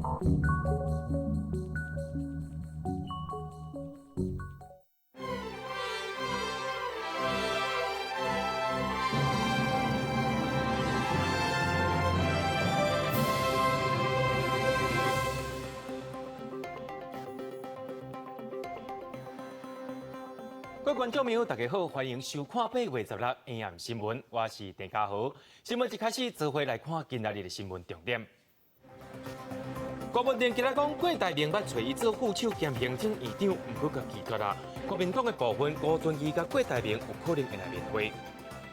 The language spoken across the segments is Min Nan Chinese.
各位觀眾朋友，大家好，歡迎收看8月16 AM 新聞，我是鄭家豪。新聞一開始，做伙來看今仔日的新聞重點。郭文哲今仔講，郭台銘欲揣伊做副手兼行政院長，毋過閣拒絕啦。國民黨的部分，吳敦義佮郭台銘有可能會來面會。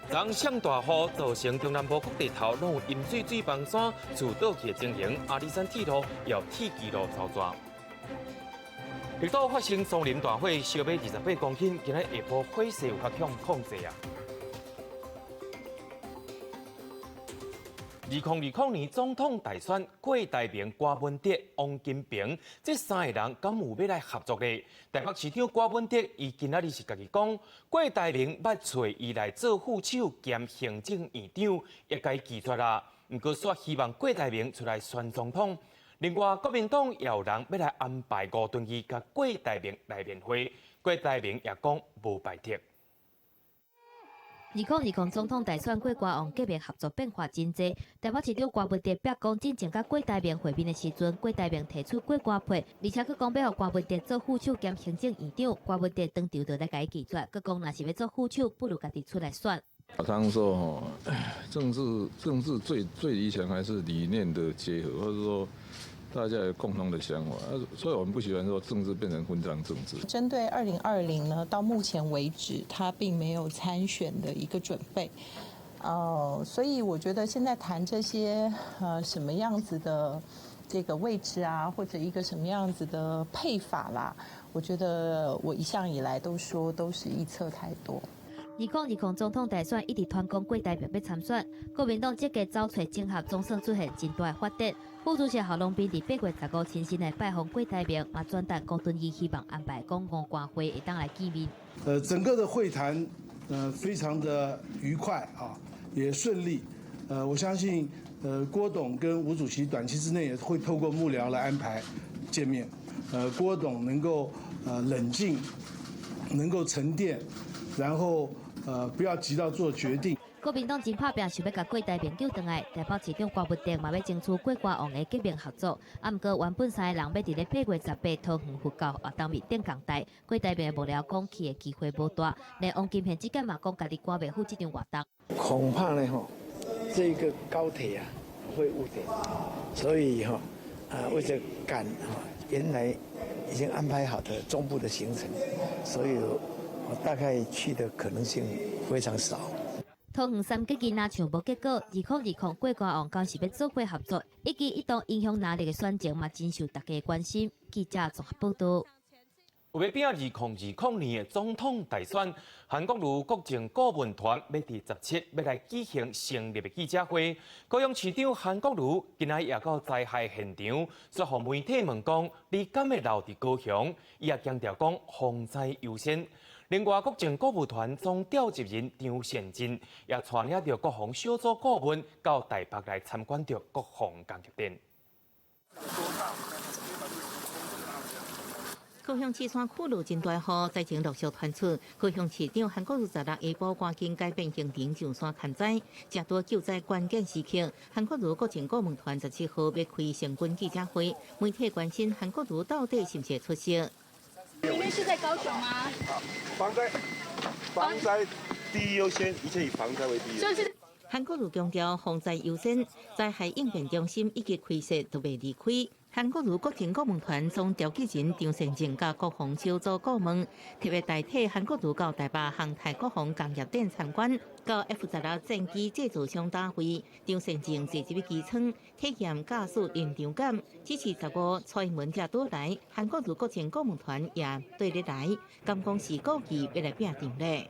昨上大雨造成中南部各地頭攏有淹水水崩山、樹倒去的情形，阿里山鐵路也有鐵支路走逝。綠島發生松林大火，燒欲28公頃，今仔下晡火勢有較強控制啊。2020年總統大選，郭台銘、柯文哲、王金平這三个人敢有欲來合作呢？台北市長柯文哲伊今仔日是家己講，郭台銘欲揣伊來做副手兼行政院長，也共伊拒絕啦。毋過煞希望郭台銘出來選總統。另外，國民黨也有人欲來安排吳敦義佮郭台銘來面會，郭台銘也講無排斥。2020總統大選郭台王結盟合作變化真濟，台北市長柯文哲表講，進前佮郭台銘會面的時陣，郭台銘提出郭柯配，而且閣講欲予柯文哲做副手兼行政院長，柯文哲當場就來共伊拒絕，閣講若是欲做副手，不如家己出來選。他說：吼，政治最最理想還是理念的結合，或者說大家有共同的想法，所以我們不喜歡說政治變成分贓政治。針對2020呢，到目前為止，他並沒有參選的一個準備，所以我覺得現在談這些，什麼樣子的這個位置啊，或者一個什麼樣子的配法啦，我覺得我一向以來都說都是臆測太多。2020總統大選一直傳講郭台銘欲參選，國民黨積極走揣整合，總算出現真大的發展。副主席郝龍斌佇8月15親身來拜訪郭台銘，嘛轉達吳敦義希望安排講吳官會會當來見面。整個的會談，非常的愉快啊，也順利。我相信，郭董跟吳主席短期之內也會透過幕僚來安排見面。郭董能夠冷靜，能夠沉澱，然後不要急到做決定。國民黨真拍拚，想欲共郭台銘救轉來，台北市長柯文哲嘛欲爭取郭柯王的結盟合作。啊，毋過原本三个人欲佇咧8月18桃園佛教活動面頂講台，郭台銘的幕僚講去的機會無大，連王金平這屆嘛講家己趕袂赴這場活動。恐怕呢，吼，這個高鐵啊會誤點，所以哈啊為了趕哈原來已經安排好的中部的行程，所以我大概去的可能性非常少。桃園三結義若像無結果，2020郭柯王敢是欲做伙合作，一舉一動影響哪裡的選情嘛，真受大家關心。記者綜合報道。為欲拚2020年的總統大選，韓國瑜國政顧問團欲佇17欲來舉行成立的記者會。高雄市長韓國瑜今仔也到災害現場，煞予媒體問講：你敢會留佇高雄？伊也強調講防災優先。另外，國政顧問團總召集人張善政也帶領著國防小組顧問到台北來參觀著國防工業展。高雄市山區落真大雨，災情陸續傳出。高雄市長韓國瑜16下晡趕緊改變行程上山勘災，正拄救災關鍵時刻，韓國瑜國政顧問團17號欲開成軍記者會，媒體關心韓國瑜到底是毋是會出席。明天是在高雄嗎？防災，防災第一優先，一切以防災為第一。就是韓國瑜強調防災優先，災害應變中心已經開設都袂離開。韓國瑜國政顧問團總召集人張善政佮國防小組顧問，特別代替韓國瑜到台北航太國防工業展參觀，到 F-16戰機製造商展會。張善政坐入去機艙，體驗駕駛臨場感。只是15蔡英文才拄來，韓國瑜國政顧問團也綴咧來，敢講是故意欲來拚場咧？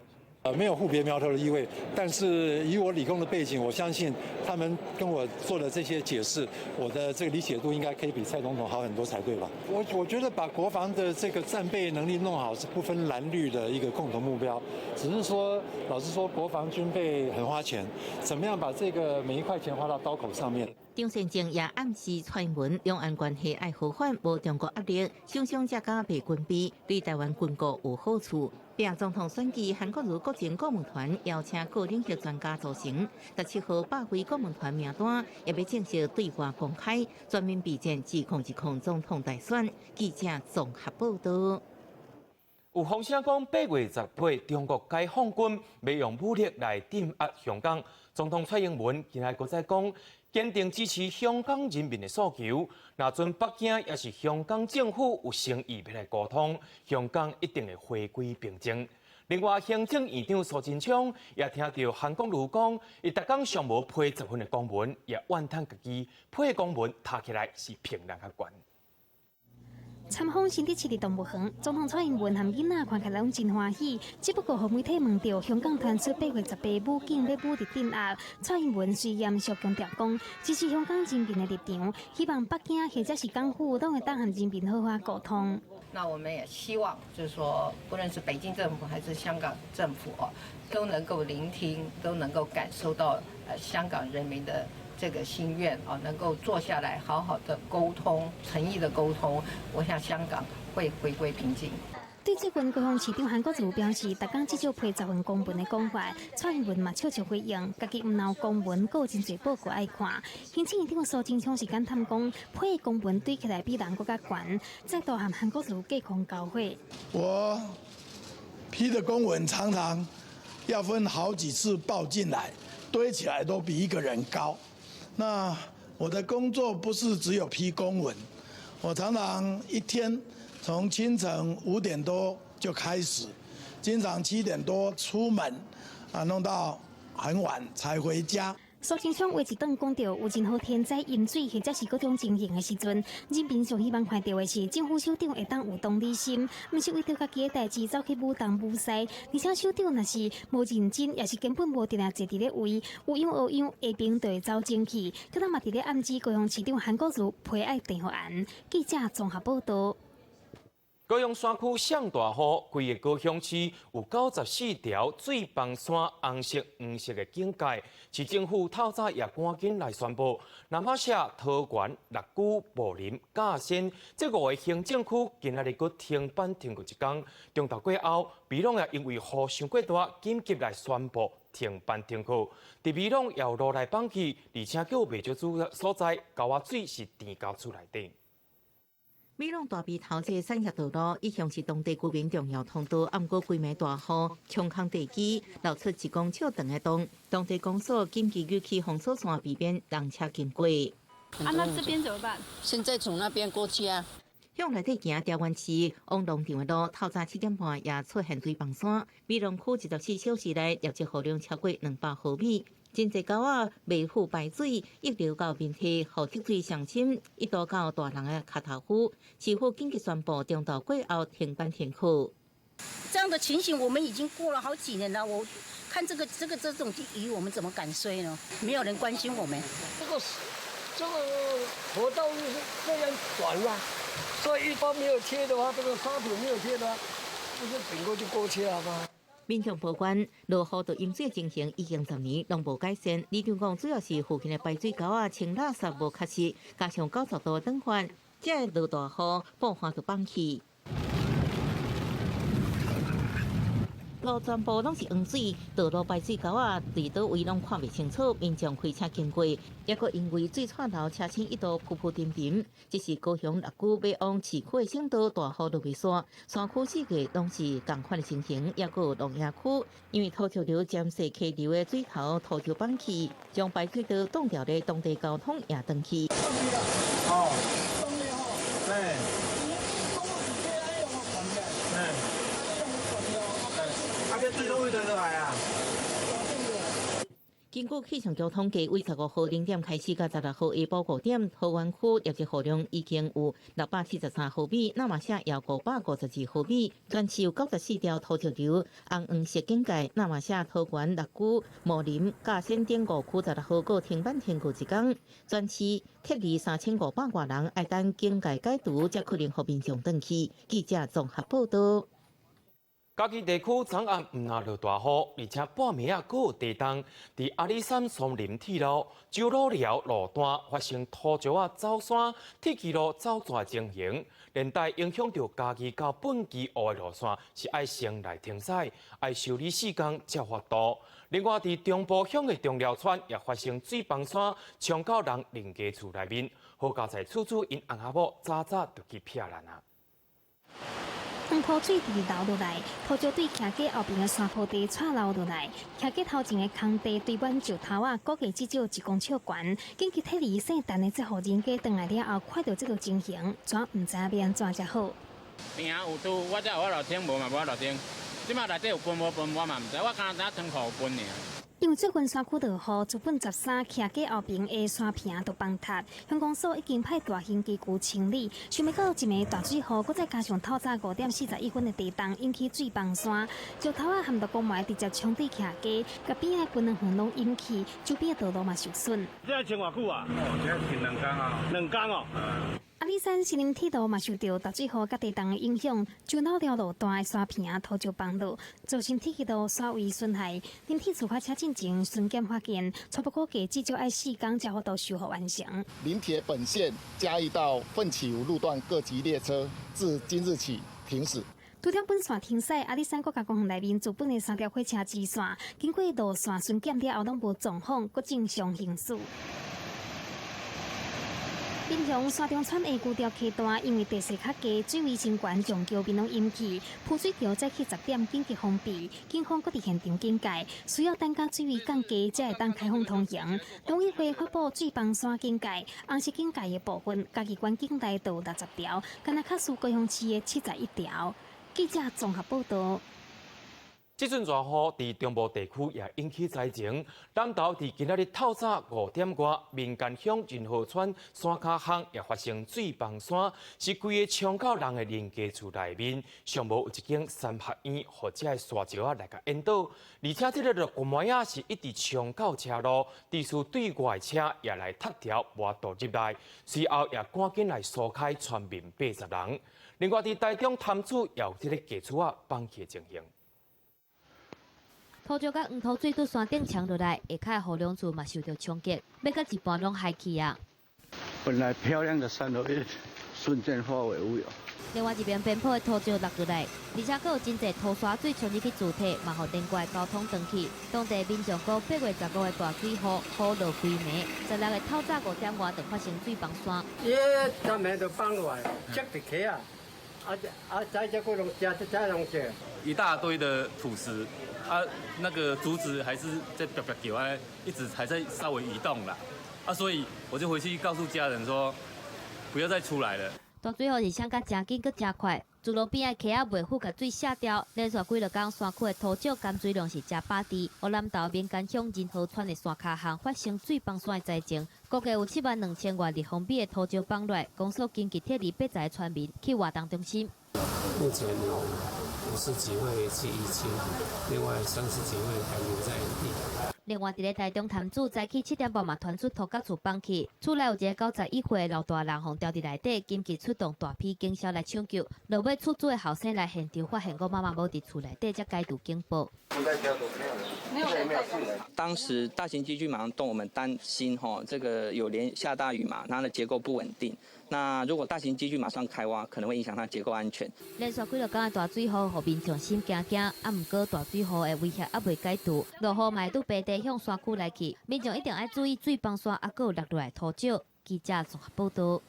沒有互別苗頭的意味，但是以我理工的背景，我相信他們跟我做的這些解釋，我的這個理解度應該可以比蔡總統好很多才對吧？我覺得把國防的這個戰備能力弄好是不分藍綠的一個共同目標，只是說老實說，國防軍備很花錢，怎麼樣把這個每一塊錢花到刀口上面？張善政也暗示蔡英文兩岸關係愛和緩，無中國壓力，想想這敢袂軍備，對台灣軍購有好處。拼總統選舉，韓國瑜國前顧問團邀請各領域專家組成，17號百位顧問團名單也欲正式對外公開，全面備戰2020總統大選。記者綜合報道。有風聲講8月18，中國解放軍欲用武力來鎮壓香港。總統蔡英文今日閣再講，堅定支持香港人民的訴求。若準北京抑是香港政府有誠意欲來溝通，香港一定會回歸平靜。另外，行政院長蘇貞昌也聽著韓國瑜講，伊逐工上無批10份的公文，也怨嘆家己批公文讀起來是比人較懸。參訪新北市的動物園，總統蔡英文和囡仔看起來攏真歡喜。只不過，予媒體問著香港傳出8月18武警欲武力鎮壓，蔡英文雖嚴肅強調講支持香港人民的立場，希望北京或者是港府攏會當和人民好好溝通。那我們也希望，就是說，不論是北京政府還是香港政府哦，都能夠聆聽，都能夠感受到香港人民的這個心願啊，能夠坐下來好好的溝通，誠意的溝通，我想香港會回歸平靜。對最近高雄市長韓國瑜表示，逐工至少批10份公文的講法，蔡英文嘛笑笑回應，家己毋但有公文，閣有真濟報告愛看。行政院長蘇貞昌是感嘆講，批公文堆起來比人閣較懸，再度和韓國瑜隔空交火。我批的公文常常要分好幾次報進來，堆起來都比一個人高。那我的工作不是只有批公文，我常常一天從清晨5點多就開始，經常7點多出門，啊，弄到很晚才回家。蘇貞昌話一頓講著有任何天災淹水或者是各種情形的時陣，人民上希望看著的是政府首長會當有同理心，毋是為著家己的代誌走去舞東舞西，而且首長若是無認真，抑是根本無定定坐佇咧位，有樣學樣，下邊就會走精去。閣嘛佇咧暗指高雄市長韓國瑜批愛鄭予絚。記者綜合報道。高雄山區上大雨，規个高雄市有94條水崩山紅色、黃色的警戒，市政府透早也趕緊來宣布，那馬社、桃園、六龜、武林、甲仙這五个行政區今仔日閣停班停課一工。中晝過後，美濃也因為雨傷過大，緊急來宣布停班停課。佇美濃也有路內崩去，而且閣有袂少處所在，溝仔水是甜到厝內底。美濃大埤頭這個產業道路一向是當地居民重要通道，毋過規暝大雨，沖空地基，流出1公尺長的洞。當地公所緊急舉起封鎖線，避免人車經過。啊，那這邊怎麼辦？現在從那邊過去啊。向內底行調灣市往農場的路，透早7點半也出現水崩山。美濃區24小時內累積雨量超過200毫米。真濟溝仔未付排水，溢流到面堤，雨積水上深，一度到大人的跤頭趺。市府緊急宣布中晝過後停班停課。這樣的情形我們已經過了好幾年了，我看這種雨，我們怎麼敢睡呢？沒有人關心我們。這個河道是這樣短嘛，所以一般沒有切的話，這個沙土沒有切的話，不是整個就過去了嗎？民眾抱怨落雨就淹水情形已經10年攏無改善。里長講主要是附近的排水溝仔清垃圾無確實，加上90度轉換，才會落大雨，布花就崩去。路全部攏是黃水，道路排水溝仔，佇佗位攏看袂清楚，民眾開車經過，抑閣因為水掣流，車身一度浮浮沉沉。這是高雄六龜欲往市區的省道，大雨落袂煞，山區四界攏是仝款的情形，抑閣有農業區，因為土石流佔勢溪流的水頭，土石崩去，將排水道擋掉咧，當地交通也斷去。哦，對。根據氣象局統計，為15號0點開始到16號下晡5點，桃園區累積雨量已經有673毫米，那瑪夏有552毫米。全市有94條土石流紅黃色警戒，那瑪夏、桃園、六龜、武林、甲仙等五區16號閣停班停課一工。全市撤離3500外人，愛等警戒解除，才可能予民眾轉去。記者綜合報導。嘉義地區昨暗毋但落大雨，而且半暝仔閣有地動，佇阿里山松林鐵路石老寮路段發生土石仔走山、鐵枝路走蛇情形，連帶影響著嘉義到本基湖的路線是愛先來停駛，愛修理4工才有法度。另外，佇中部鄉的中寮村也發生水崩山，衝到人鄰家厝內面，好佳哉厝主𪜶翁仔某早早就去避難啊。黃土水直直流落來，土石對徛家後邊的山坡地掣流落來，徛家頭前的空地堆滿石頭仔，估計至少1公尺懸。緊急撤離姓陳的這戶人家轉來了後，看著這个情形，怎毋知影欲按怎才好。邊仔有拄，我才有法度停，無嘛無法度停。這馬內底有崩無崩，我嘛毋知，我敢若知影倉庫有崩爾。因為最近山區落雨，竹本13徛家後邊的山坪都崩塌，鄉公所已經派大型機具清理。想袂到一暝大水雨，閣再加上透早5點41分的地動，引起水崩山，石頭仔含著公埋直接衝對徛家，共邊仔的軍園攏淹去，周邊的道路嘛受損。這清偌久啊？哦，這停兩工啊。兩工哦。阿里山森林鐵路嘛受著大水雨佮地動的影響，石老寮路段的山坪土石崩落，造成鐵路山位損害。林鐵出發車進前巡檢發現，初步估計至少愛4工才有法度修復完成。林鐵本線嘉義到奮起湖路段各級列車自今日起停駛。除了本線停駛，阿里山國家公園內面自本的三條火車支線，經過路線巡檢了後，攏無狀況，閣正常行駛。民雄沙中村的舊條溪段，因為地勢較低，水位升懸，將橋面攏淹去，浮水橋早起10點緊急封閉，警方閣佇現場警戒，需要等到水位降低，才會當開放通行。農委會發布水崩山警戒、紅色警戒的部分，嘉義縣境內都有60條，敢若較輸高雄市的71條。記者綜合報導。這陣大雨佇中部地區也引起災情。南投佇今仔日透早5點外，民間鄉仁和村山跤巷也發生水崩山，是規个衝到人的鄰家厝內面，上無有一間三合院，予這个沙石仔來共淹倒。而且這个落雨仔是一直衝到車路，致使對外的車也來塌掉，無法度入來。隨後也趕緊來疏開村民80人。另外，佇台中潭子也有這个家厝仔崩去的情形。土石佮黃土水對山頂衝落來，下跤的雨量厝嘛受著衝擊，欲到一半攏害去啊！本來漂亮的山頭，瞬間化為烏有。另外一邊邊坡的土石落落來，而且閣有真濟土沙水衝入去厝體，嘛予連掛交通斷去。當地民眾講，8月15的大水雨，雨落規暝，16个透早5點外就發生水崩山。伊上面就崩落來，積佇起啊！啊啊！在這個攏食，這攏食。一大堆的土石，啊，那個竹子還是在啪啪叫，啊，一直還在稍微移動啦，啊，所以我就回去告訴家人說，不要再出來了。大水雨是衝甲誠緊閣誠快，自路邊的溪仔袂赴共水卸掉，連續幾落工山區的土石含水量是誠飽滴。予南投民間鄉仁和村的山跤巷發生水崩山的災情，估計有7萬2千外立方米的土石崩落來，公所緊急撤離80個村民去活動中心。目前有50幾位去移清，另外30幾位還留在原地。另外，佇咧台中潭子早起7點半嘛，傳出土角厝崩去，厝內有一個91歲的老大人，予牢佇內底，緊急出動大批警消來搶救。落尾厝主的後生來現場發現，我媽媽無佇厝內底，才解除警報。當時大型機具馬上動，我們擔心吼，這個有連下大雨嘛，它的結構不穩定。那如果大型機具馬上開挖，可能會影響它結構安全。連續幾落工的大水雨，予民眾心驚驚。啊，毋過大水雨的威脅猶未解除，落雨嘛會拄平地向山區來去，民眾一定愛注意水崩山，猶閣有落落來土石。記者綜合報導。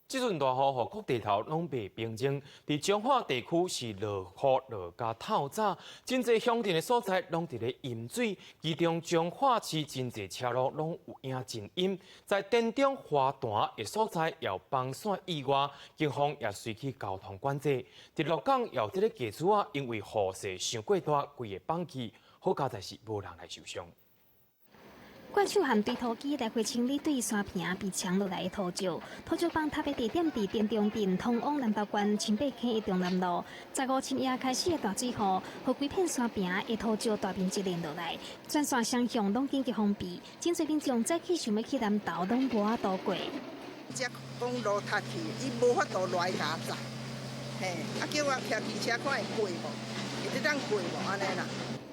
這陣大雨，予各地頭攏袂平靜。佇彰化地區是落雨落甲透早，真濟鄉鎮的所在攏佇咧淹水。其中彰化市真濟車路攏有影真淹。在田中花壇的所在也有崩山意外，警方也隨去交通管制。佇鹿港也有這个家厝仔，因為雨勢傷過大，規个崩去，好佳哉是無人來受傷。怪手和堆土機來回清理對山坪被沖落來的土石，土石崩塌的地點佇田中鎮通往南投縣新北溪的中南路。15深夜開始的大水雨，予規片山坪的土石大面積連落來，全線雙向攏緊急封閉，真濟民眾早起想欲去南投，攏無法度過。才講路塌去，伊無法度來共載，嘿，啊叫我騎機車看會過無？會當過無？按呢啦。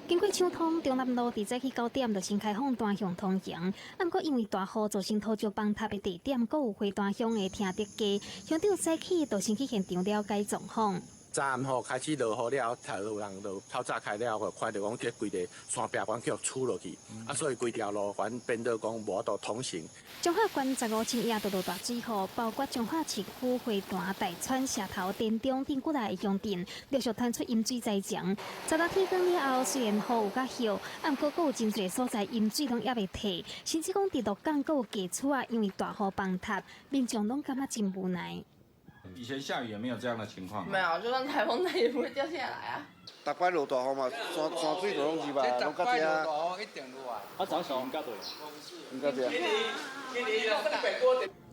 經過搶通中南路，佇早起9點就先開放單向通行。啊，毋過因為大雨造成土石崩塌的地點，閣有花壇鄉的聽德街，鄉長早起就先去現場了解狀況。昨暗吼開始落雨了後，頭人就透早開了後，看著講這規个山壁懸予吹落去，啊，所以規條路反變做講無法度通行。彰化縣15昼夜都落大水雨，包括彰化市區、花壇、大川、社頭、田中等幾若个鄉鎮，陸續傳出淹水災情。昨昏天光了後，雖然雨有較歇，啊，毋過閣有真濟所在淹水攏猶未退，甚至講佇鹿港閣有家厝仔，因為大雨崩塌，民眾攏感覺真無奈。以前下雨也沒有這樣的情況。沒有，就算颱風，它也不會掉下來啊。逐擺落大雨嘛，山山水就攏入來，攏較這。一定落啊。啊，早上應該對。應該這。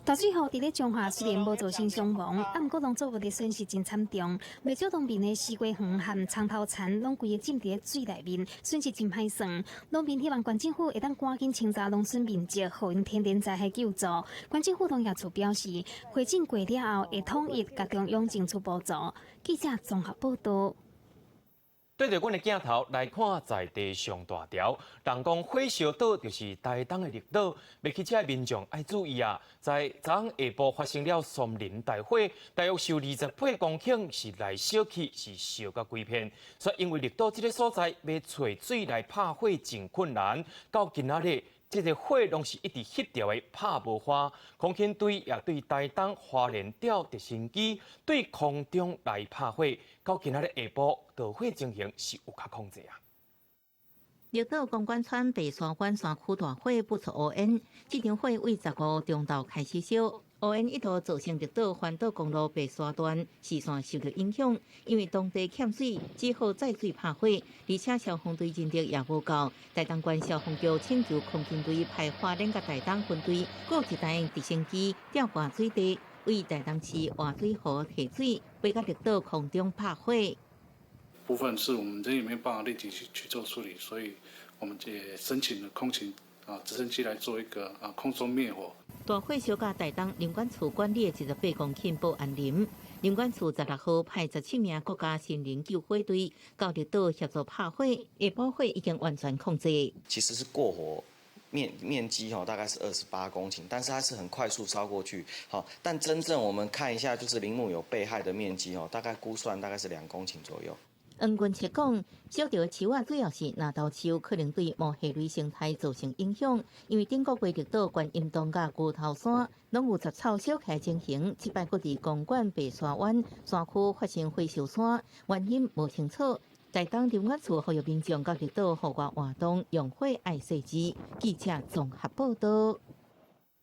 大水雨佇咧彰化雖然無造成傷亡，啊，毋過農作物的損失真慘重。袂少農民的西瓜園和蔥頭田攏規个浸佇咧水內面，損失真歹算。農民希望縣政府會當趕緊清查農損面積，予𪜶天然災害救助。縣政府農業處表示，會診過了後會統一共中央爭取補助。記者綜合報導。對著阮的鏡頭來看，在地上大條，人講火燒島就是台東的綠島，欲去遮的民眾愛注意啊！在昨昏下晡發生了松林大火，大約燒28公頃，是來燒去，是燒甲規片。所以因為綠島這个所在欲揣水來拍火真困難，到今仔日，這个火攏是一直翕著的，拍無花。空勤隊也對台東花蓮調直升機對空中來拍火，到今仔日下晡，著火情形是有較控制啊。綠島公館村白沙灣山區大火噴出烏煙，這場火為15中晝開始燒，烏煙一度造成綠島環島公路白沙段視線受著影響，因為當地欠水，只好載水拍火，而且消防隊人力也無夠。台東縣消防局請求空勤隊派花蓮佮台東分隊，閣有一台直升機吊掛水地，為台東市活水湖提水，飛到綠島空中拍火。部分是我們人也沒辦法立即去做處理，所以我們也申請了空勤直升機來做一個空中滅火。大火燒到台東林管處管理的28公頃保安林，林管處16號派17名國家森林救火隊到綠島協助拍火，下晡火已經完全控制。其實是過火面積哈，大概是28公頃，但是它是很快速燒過去，好，但真正我們看一下，就是林木有被害的面積哦，大概估算大概是2公頃左右。黃君徹講，燒著的樹仔主要是藍頭樹，可能對毛蟹類生態造成影響。因為頂個月綠島觀音洞佮牛頭山攏有雜草燒起來情形，這擺閣佇公館白沙灣山區發生火燒山，原因無清楚。台東林管處呼籲民眾到綠島戶外活動用火愛細緻。記者綜合報導。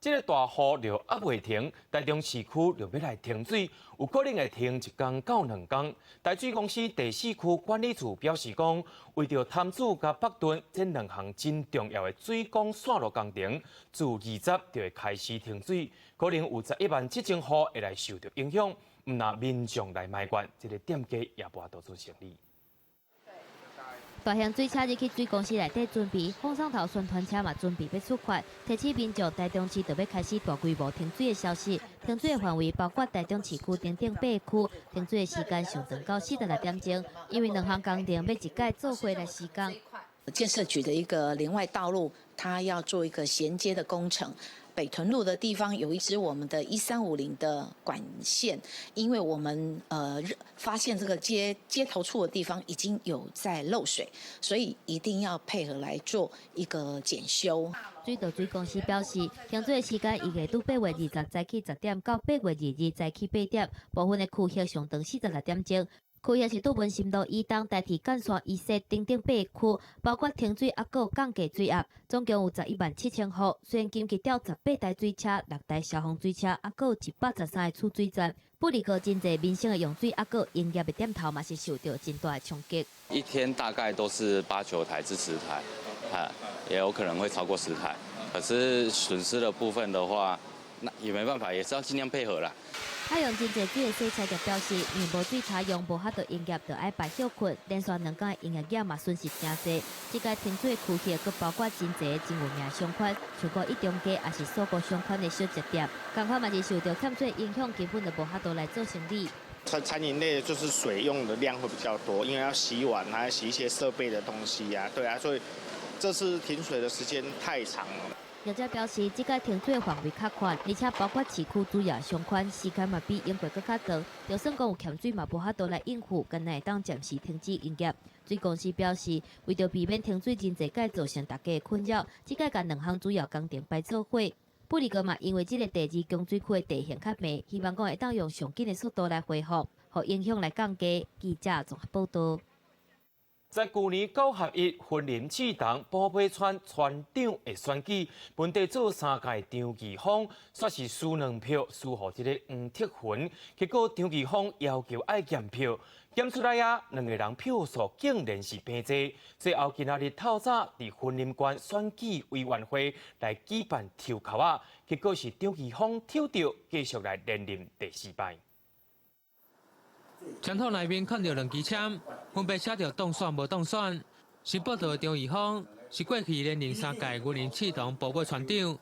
這个大雨就猶未停，台中市區就欲來停水，有可能會停一工到兩工。台水公司第四區管理處表示講，為著潭子佮北屯這兩項真重要的水管線路工程，自20就會開始停水，可能有11萬7千戶會來受著影響。毋但民眾來埋怨，這个店家也無法度做生意。大型水車入去水公司內底準備，風送頭宣傳車嘛準備欲出發，提醒民眾台中市就欲開始大規模停水的消息。停水的範圍包括台中市區等等八個區，停水的時間上長到46點鐘，因為兩項工程欲一改做伙來施工。建設局的一個聯外道路，它要做一個銜接的工程。北屯路的地方有一支我們的1350的管線，因為我們發現這個接頭處的地方已經有在漏水，所以一定要配合來做一個檢修。水道水公司表示，停水的時間預計佇8月20早起10點到8月22早起8點，部分的區域上長46點鐘。區域是佇文心路以東、台鐵幹線以西等等八個區，包括停水猶閣有降低水壓，總共有11萬7千戶。雖然緊急調18台水車、6台消防水車，猶閣有113個儲水站，不過真濟民生的用水猶閣有營業的店頭嘛是受著真大的衝擊。一天大概都是八九台至10台，啊，也有可能會超過10台。可是損失的部分的話，那也沒辦法，也是要盡量配合啦。海洋真濟水的洗車業表示，因為無水車用，無法度營業，就愛排歇睏，連續兩工的營業額嘛損失誠濟。這擺停水的區域，閣包括真濟真有名商圈，像講一中街，也是鎖國商圈的小食店，仝款嘛是受著欠水影響，根本就無法度來做生理。餐飲類就是水用的量會比較多，因為要洗碗，還要洗一些設備的東西呀，對啊，所以這次停水的時間太長了。業者表示，這屆停水範圍較寬，而且包括市區主要相關時間嘛比英國閣較長。就算講有欠水嘛，無法度來應付，干焦會當暫時停止營業。水公司表示，為著避免停水真濟擺造成大家的困擾，這擺共兩項主要工程排做伙。布里哥嘛，因為這个第二供水區的地形較低，希望講會當用上緊的速度來恢復，予影響來降低。記者綜合報道。在舊年九合一雲林刺桐寶馬村村長的選舉，本地做三屆張義芳，煞是輸兩票，輸予這个黃鐵雲。結果張義芳要求愛驗票，驗出來啊，兩个人票數竟然是平齊。最後今仔日透早佇雲林縣選舉委員會來舉辦抽籤仔，結果是張義芳抽著，繼續來連任第四擺。簽筒內面看著兩支籤，分別寫著當選無當選。新報到的張義芳是過去連任三屆雲林刺桐寶馬村長，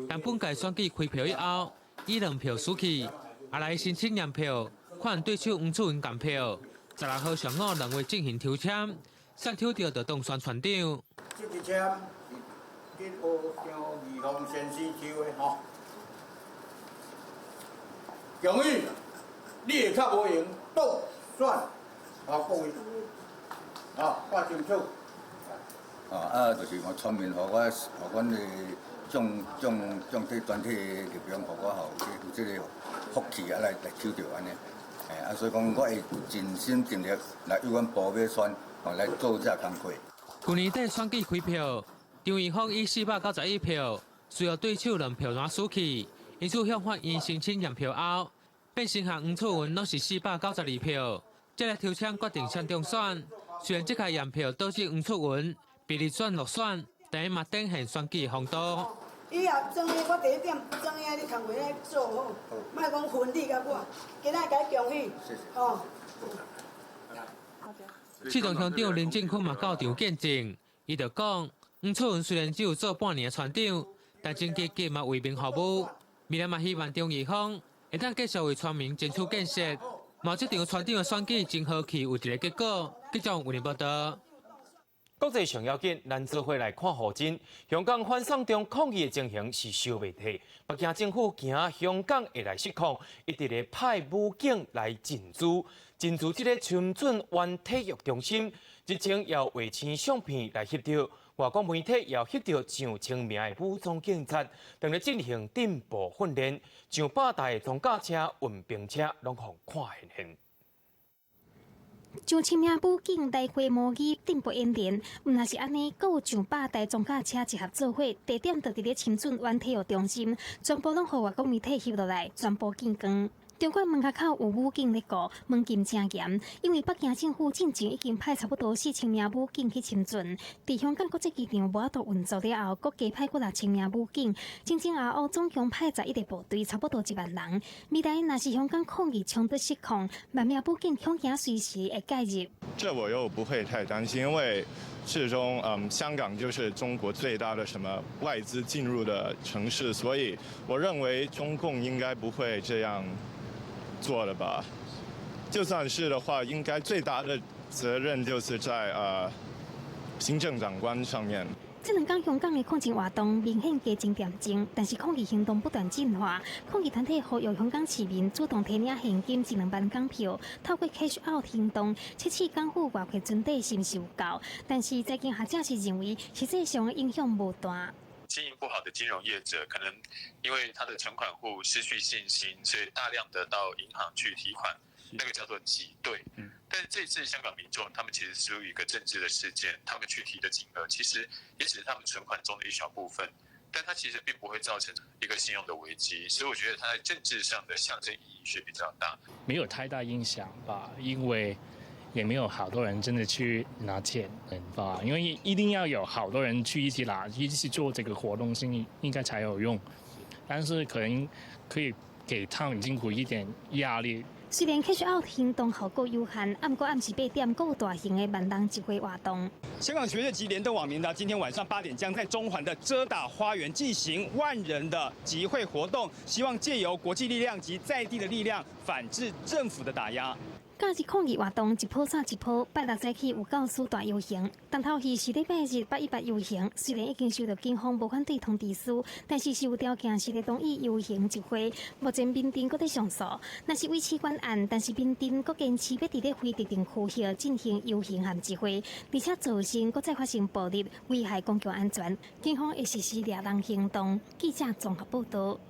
但本屆選舉開票以後，以兩票輸去，後來申請驗票，看對手黃楚雲共票。16號上午兩位進行抽籤，誰抽著就當選村長。這支籤是張義芳先生抽的吼，恭喜你會較無閒當選，好各位，好看清楚。啊，就是講村民予我，予阮的眾眾眾體全體力量，予我吼有這个福氣啊來來抽著按呢。啊，所以講我會盡心盡力來為阮寶馬村哦來做這工課。舊年底選舉開票，張義芳以491票，輸予對手兩票攏輸去，因此向法院申請驗票後，變成和黃楚雲攏是492票，這个抽籤決定誰當選。雖然這屆驗票導致黃楚雲被立選落選，但嘛展現選舉風度。以後莊的我第一點，莊的你工課愛做好，莫講分你佮我，今仔共你恭喜，吼。刺桐鄉長林進坤嘛到場見證，伊就講，黃楚雲雖然只有做半年的村長，但真積極嘛為民服務。未來嘛希望張義芳會當繼續為村民爭取建設。嘛這場村長的選舉真和氣，有一个結果。記者為您報道。國際上要緊，咱做伙來看予真。香港反送中抗議的情形是燒袂退，北京政府驚香港會來失控，一直咧派武警來鎮駐，鎮駐這个深圳灣體育中心。日前有衛星相片來翕著，外國媒體也翕著上千名的武裝警察，正咧進行鎮暴訓練，上百台的裝甲車、運兵車攏予看現現。上千名武警來回模擬鎮暴演練，毋但是按呢，閣有上百台裝甲車集合做伙，地點就佇咧深圳灣體育中心，全部攏予外國媒體翕落來，全部見光。中國門口有武警咧顧，門禁誠嚴，因為北京政府進前已經派差不多4000名武警去深圳，佇香港國際機場無法度運作了後，閣加派幾若千名武警，整整後後總共派11個部隊，差不多1萬人。未來若是香港抗議衝突失控，萬名武警恐驚隨時會介入。這我又不會太擔心，因為始終香港就是中國最大的什麼外資進入的城市，所以我認為中共應該不會這樣做了吧？就算是的話，應該最大的責任就是在行政長官上面。這兩工香港的抗爭活動明顯加真嚴重，但是抗議行動不斷進化。抗議團體呼籲香港市民主動提領現金一兩萬港票，透過 cash out 行動測試港府外匯存底是毋是有夠。但是財經學者是認為，實際上影響無大。經營不好的金融業者，可能因為他的存款戶失去信心，所以大量的到銀行去提款，那個叫做擠兌。但是這次香港民眾，他們其實屬於一個政治的事件，他們去提的金額，其實也只是他們存款中的一小部分，但它其實並不會造成一個信用的危機，所以我覺得它在政治上的象徵意義是比較大。沒有太大影響吧，因為也沒有好多人真的去拿錢吧，因為一定要有好多人去一起拿，一起做這個活動先應該才有用。但是可能可以給他們政府一點壓力。雖然 cash out 行動效果有限，毋過暗時8點，閣有大型的萬人集會活動。香港學界及連登網民呢，今天晚上8點將在中環的遮打花園進行萬人的集會活動，希望借由國際力量及在地的力量反制政府的打壓。假日抗議活動一波接一波，拜六早起有教師大遊行，重頭戲是禮拜日818遊行。雖然已經收到警方無反對通知書，但是是有條件是咧同意遊行集會。目前民陣閣咧上訴，若是維持原案，但是民陣閣堅持欲佇咧非特定區域進行遊行和集會，而且造成閣再發生暴力，危害公共安全，警方會實施掠人行動。記者綜合報道。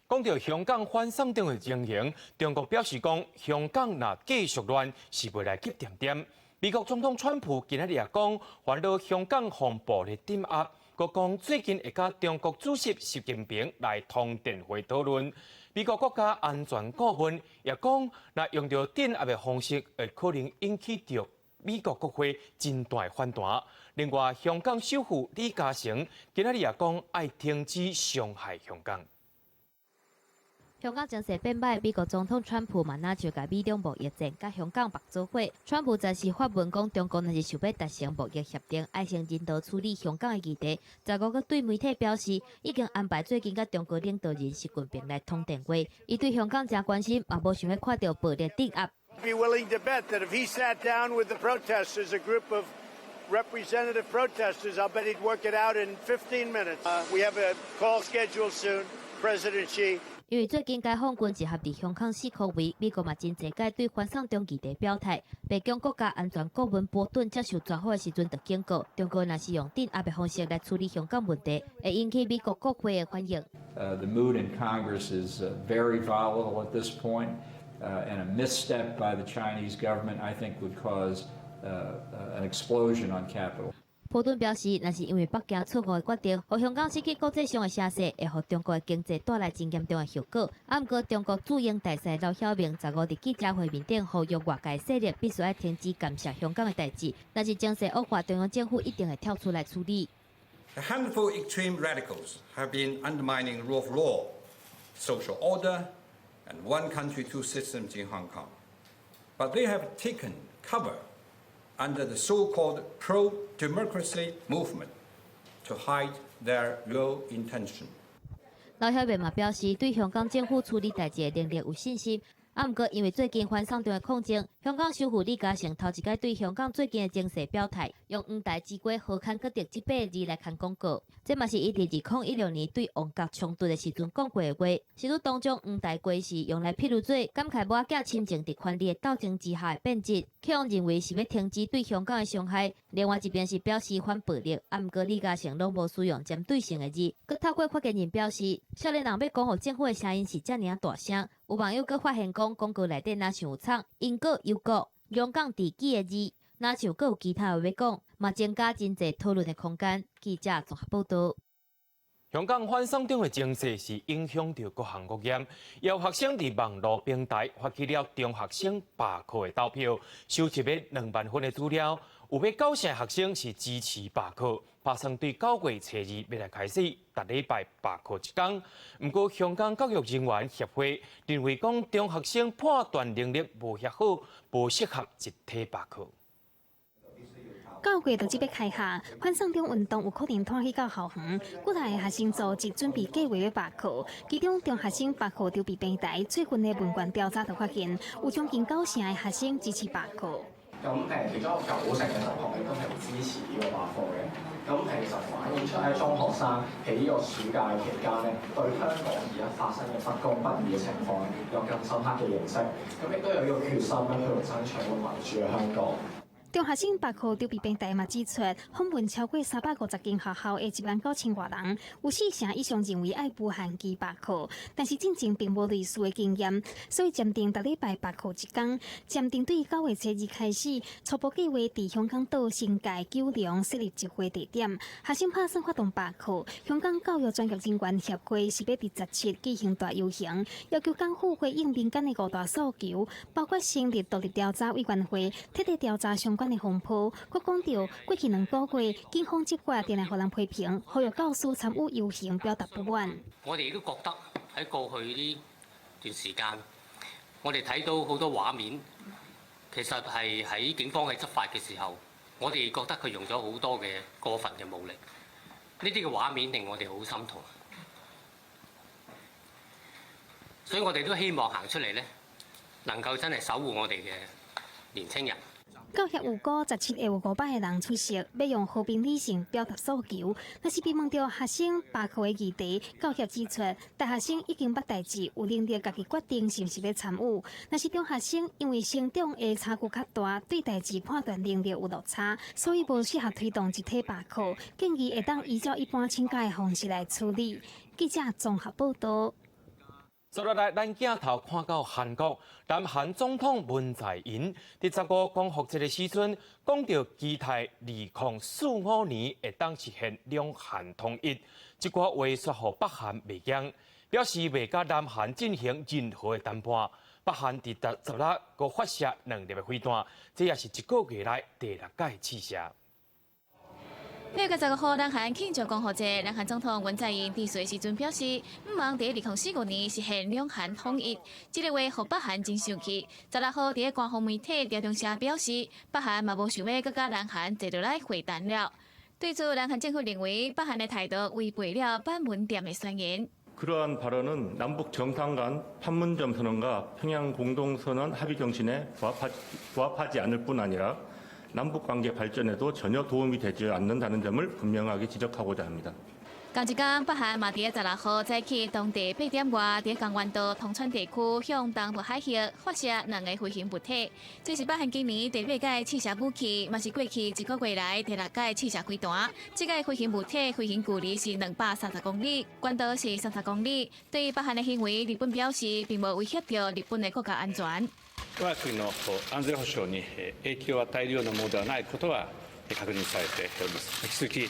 講到香港反送中的情形，中國表示講，香港若繼續亂，是袂來急恬恬。美國總統川普今仔日也講，煩惱香港予暴力鎮壓，閣講最近會佮中國主席習近平來通電話討論。美國國家安全顧問也講，若用著鎮壓的方式，會可能引起著美國國會真大的反彈。另外，香港首富李嘉誠今仔日也講，愛停止傷害香港。香港情勢變歹，美國總統川普嘛，若就共美中貿易戰佮香港縛做伙。川普昨時發文講，中國若是想欲達成貿易協定，愛先人道處理香港的議題。15閣對媒體表示，已經安排最近佮中國領導人習近平來通電話。伊對香港誠關心，嘛無想欲看著暴力鎮壓。 Be willing to bet that if he sat down with the protesters, a group of representative protesters, I'll bet he'd work it out in 15 minutes. We have a call scheduled soon, President Xi. 因為最近解放軍集合佇香港四箍圍，美國嘛真濟擺對反送中議題表態。白宮國家安全顧問波頓接受專訪的時陣就警告，中國若是用鎮壓的方式來處理香港問題，會引起美國國會的反應。 The mood in Congress is very volatile at this point, and a misstep by the Chinese government, I think, would cause an explosion on Capitol. 波頓表示，若是因為北京錯誤的決定，予香港失去國際上的聲勢，會予中國的經濟帶來真嚴重的後果。啊，毋過中國駐英大使劉曉明15佇記者會面頂呼籲外界勢力必須愛停止干涉香港的代誌，若是情勢惡化，中央政府一定會跳出來處理。 A handful of extreme radicals have been undermining the rule of law, social order, and one country, two systems in Hong Kong. But they have taken cover under the so-called pro-democracy movement to hide their real intention. 劉曉明嘛表示，對香港政府處理代誌的能力有信心。啊，毋過因為最近反送中的抗爭，香港首富李嘉誠頭一擺對香港最近的情勢表態，用黃大之瓜好牽閣得這八个字來牽廣告。這嘛是伊佇2016年對旺角衝突的時陣講過的話。事實當中，黃大瓜是用來譬喻做感慨某仔親情佇權力的鬥爭之下的變質，予人認為是欲停止對香港的傷害。另外一邊是表示反暴力，啊，毋過李嘉誠攏無使用針對性的字。閣透過發言人表示，少年人欲講予政府的聲音是遮爾大聲。有網友閣發現講，廣告內底若像有藏英國、憂國、香港治己的字，若像閣有其他話欲講，嘛增加真濟討論的空間。記者綜合報道。香港反送中的情勢是影響著各行各業，有學生佇網路平台發起了中學生罷課的投票，收集了2萬份的資料，有欲九成學生是支持罷課，打算對9月初2欲來開始，逐禮拜罷課一工。毋過香港教育人員協會認為講中學生判斷能力無遐好，無適合集體罷課。 9月就這欲開學，反送中運動有可能拖去到校園。幾大學生組織準備計劃欲罷課，其中中學生罷課籌備平台最近的問卷調查就發現，有將近九成的學生支持罷課。咁其中有九成嘅同學亦都係支持呢個罷課嘅。咁其實反映出喺中學生喺呢個暑假期間咧，對香港而家發生嘅不公不義嘅情況咧，有更深刻嘅認識。咁亦都有呢個決心咧，去爭取個民主嘅香港。中學生罷課籌備平台嘛指出，訪問超過350間學校的1萬9千外人，有四成以上認為愛無限期罷課，但是進前並無類似的經驗，所以暫定逐禮拜罷課一工。暫定對9月初2開始，初步計劃佇香港島新界九龍設立集會地點。學生拍算發動罷課，香港教育專業人員協會是欲佇17舉行大遊行，要求港府回應民間的五大訴求，包括成立獨立調查委員會，徹底調查相關的風波。閣講著過去2個月，警方執法定定予人批評，呼籲教師參與遊行表達不滿。我哋亦都覺得喺過去呢段時間，我哋睇到好多畫面，其實係喺警方喺執法嘅時候，我哋覺得佢用咗好多嘅過分嘅武力。呢啲嘅畫面令我哋好心痛，所以我哋都希望行出嚟呢，能夠真係守護我哋嘅年青人。教協預估17會有500個人出席，欲用和平理性表達訴求。若是被問到學生罷課的議題，教協指出，大學生已經捌代誌，有能力家己決定是毋是欲參與。若是中學生因為成長的差距較大，對代誌判斷能力有落差，所以無適合推動集體罷課，建議會當依照一般請假的方式來處理。記者綜合報道。接落來，咱鏡頭看到韓國，南韓總統文在寅佇15光復節的時陣，講著期待2045年會當實現兩韓統一，這寡話煞予北韓袂驚，表示袂佮南韓進行任何的談判。北韓佇16閣發射兩粒的飛彈，這也是一個月來第六擺試射。8月15號，南韓慶祝光復節，南韓總統文在寅致辭時陣表示，向望佇2045年實現兩韓統一。這个話予北韓真生氣。16號，佇官方媒體朝中社表示，北韓嘛無想欲閣佮南韓坐落來會談了。對此，南韓政府認為北韓的態度違背了板門店的宣言。 그러한 발언은 남북 정상 간 판문점 선언과 평양 공동선언 합의 정신에 부합하지 않을 뿐 아니라 남북 관계 발전에도 전혀 도움이 되지 않는다는 점을 분명하게 지적하고자 합니다. 仝一工，北韓嘛佇16號早起當地8點外，佇江原道通川地區向東部海域發射兩个飛行物體。這是北韓今年第八擺試射武器，嘛是過去一個月來第六擺試射飛彈。這个飛行物體飛行距離是230公里，高度是30公里。對於北韓的行為，日本表示並無威脅著日本的國家安全。我が国の安全保障に影響を与えるようなものではないことは確認されております。引き続き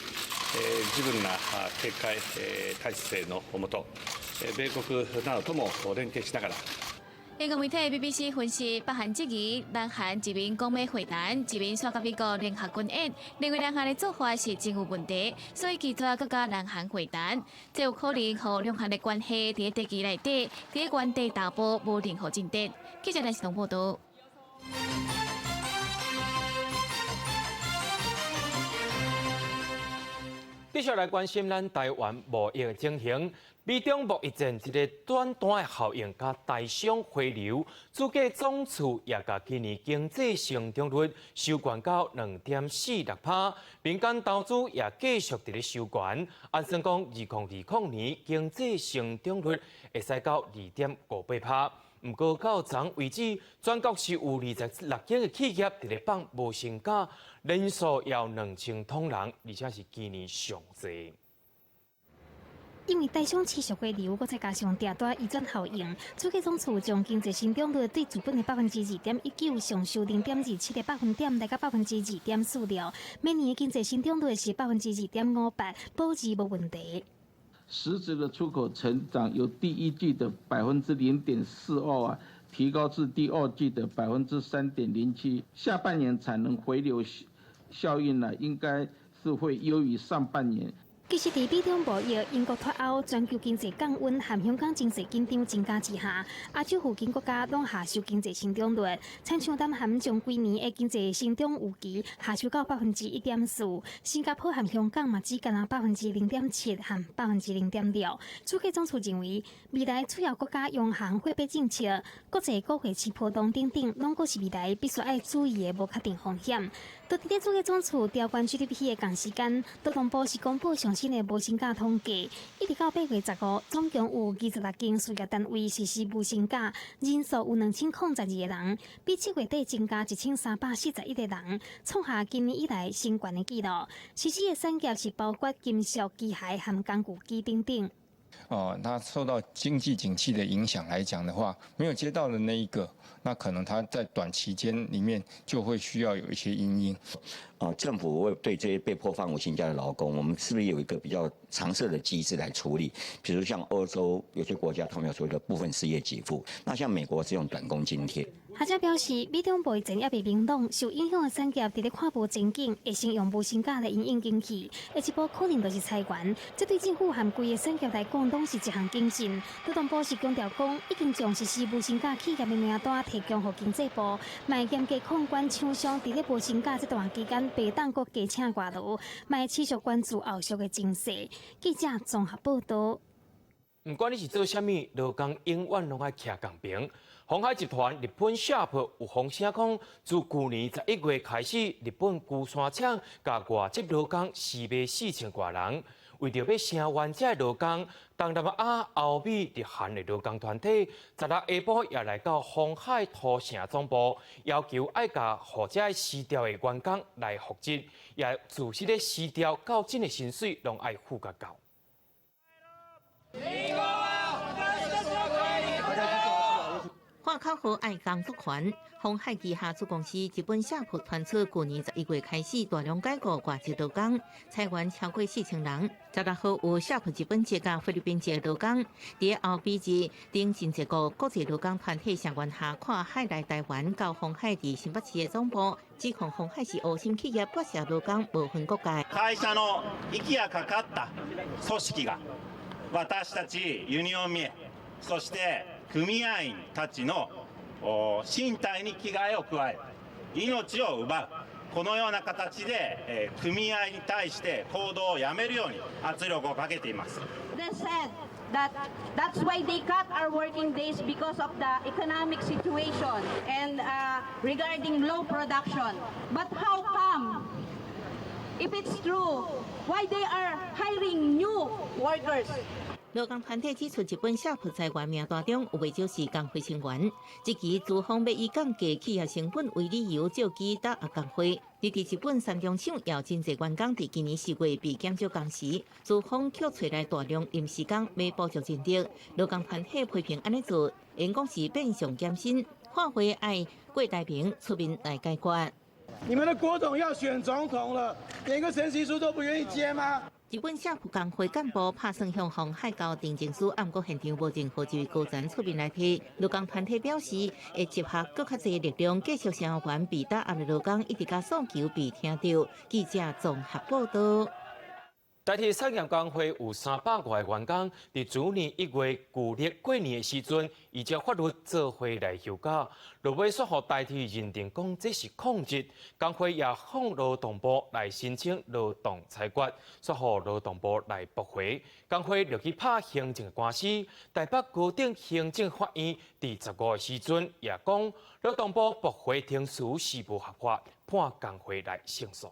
十分な警戒態勢の下、米國などとも連携しながら。英國媒體 BBC 分析，北韓質疑南韓一面講欲會談，一面煞佮美國聯合軍演，認為南韓的做法是真有問題，所以拒絕閣佮南韓會談。這有可能予兩韓的關係佇地球內底，佇原地踏步，無任何進展。記者來自東報道。繼續來關心咱台灣貿易的情形。美中貿易戰這个短單的效應，佮台商回流，主計總處也共今年經濟成長率收懸到2.46%，民間投資也繼續佇咧收懸。按算講，2020年經濟成長率會使到2.58%。毋過到昨為止，全國是有26間的企業佇咧放無薪假，人數也有2000多人，而且是今年上濟。因為台商持續回流，閣再加上訂單移轉效應，主計總處將經濟成長率對資本的2.19%上修0.27個百分點，來到2.46%。每年的經濟成長率是2.58%，保持無問題。實質的出口成長由第一季的0.42%啊，提高至第二季的3.07%。下半年產能回流效應呢，應該是會優於上半年。其實，佇美中貿易、英國脫歐、全球經濟降溫和香港情勢緊張增加之下，亞洲附近國家攏下修經濟成長率。親像南韓將規年的經濟成長預期下修到1.4%，新加坡和香港嘛只干焦0.7%和0.6%。主計總處認為，未來主要國家央行貨幣政策、國際股匯市波動等等，攏閣是未來必須愛注意的無確定風險。佇咧主計總處調懸 GDP 的仝時間，勞動部是公布上新的無薪假統計，一直到8月15，總共有26間事業單位實施無薪假，人數有2022個人，比7月底增加1341個人，創下今年以來新懸的紀錄。實施的產業是包括金屬、機械和工具機等等。哦，他受到經濟景氣的影響來講的話，沒有接到的那一個，那可能他在短期間裡面就會需要有一些因應。啊，政府會對這些被迫放無薪假的勞工，我們是不是有一個比較常設的機制來處理？比如像歐洲有些國家，他們有所謂的部分失業給付，那像美國是用短工津貼。學者表示，美中貿易戰猶未明朗，受影響的產業佇咧看無前景，會先用無薪假來因應景氣，下一步可能就是裁員。這對政府和規个產業來講，攏是一項警訊。勞動部是強調講，已經將實施無薪假企業的名單提供予經濟部，嘛會嚴格控管廠商佇咧無薪假這段期間，袂當閣加請外勞，嘛會持續關注後續的情勢。記者綜合報導。毋管你是做啥物，勞工永遠攏愛徛仝爿。鴻海集團日本夏普有風聲講，自舊年11月開始，日本龜山廠共外籍勞工辭賣4000外人。為著欲聲援這个勞工，東南亞、歐美、日韓的勞工團體，十六下晡也來到鴻海土城總部，要求愛共予這个辭掉的員工來復職，也自實咧辭掉到這个薪水攏愛付甲夠。喊口號愛工作權，鴻海旗下子公司日本夏普傳出，舊年11月開始大量解雇外籍勞工，裁員超過4000人。16號有夏普日本一个菲律賓籍勞工，佇後比日等真濟個國際勞工團體聲援下，跨海來台灣到鴻海佇新北市的總部，指控鴻海是黑心企業，剝削勞工無分國界。會社の息がかかった組織が私たちユニオンミそして組合員たちの身體に危害を加え、命を奪う、このような形で組合に対して行動をやめるように圧力をかけています。 They said that that's why they cut our working days because of the economic situation and regarding low production. But how come? If it's true, why they are hiring new workers? 勞工團體指出，日本夏普裁員名單中有袂少是工會成員。這期資方欲以降低企業成本為理由，借機打壓工會。佇日本山東省也有真濟員工佇今年4月被減少工時，資方卻揣來大量臨時工，欲補足人力。勞工團體批評按呢做，𪜶講是變相減薪，喊話愛郭台銘出面來解決。你們的郭董要選總統了，連個陳情書都不願意接嗎？日本夏普工會幹部拍算向鴻海交訂正書，毋過現場無任何一位高層出面來提。勞工團體表示，會集合閣較濟力量，繼續聲援被打壓的勞工，一直共訴求被聽著。記者綜合報導。台鐵產業工會有300外個員工，佇主年1月舊曆過年的時陣，依照法律做伙來休假。落尾煞予台鐵認定講這是曠職，工會也向勞動部來申請勞動裁決，煞予勞動部來駁回。工會就去拍行政官司，台北高等行政法院佇15的時陣也講，勞動部駁回程序是無合法，判工會來勝訴。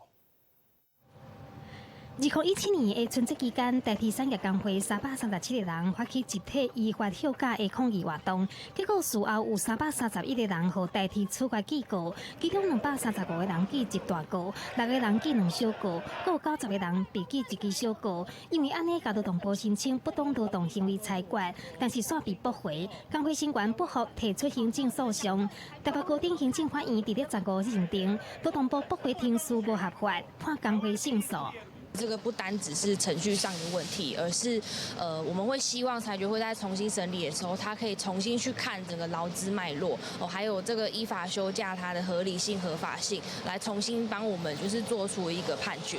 2017年的春節期間，台鐵產業工會337個人發起集體依法休假的抗議活動，結果事後有331個人予台鐵處罰記過，其中235個人記一大過，6個人記兩小過，閣有90個人被記一支小過。因為按呢，共勞動部申請不當勞動行為裁決，但是煞被駁回。工會成員不服，提出行政訴訟。台北高等行政法院佇咧15認定，勞動部駁回程序無合法，判工會勝訴。這個不單只是程序上的問題，而是，我們會希望裁決會在重新審理的時候，他可以重新去看整個勞資脈絡，哦，還有這個依法休假它的合理性、合法性，來重新幫我們就是做出一個判決。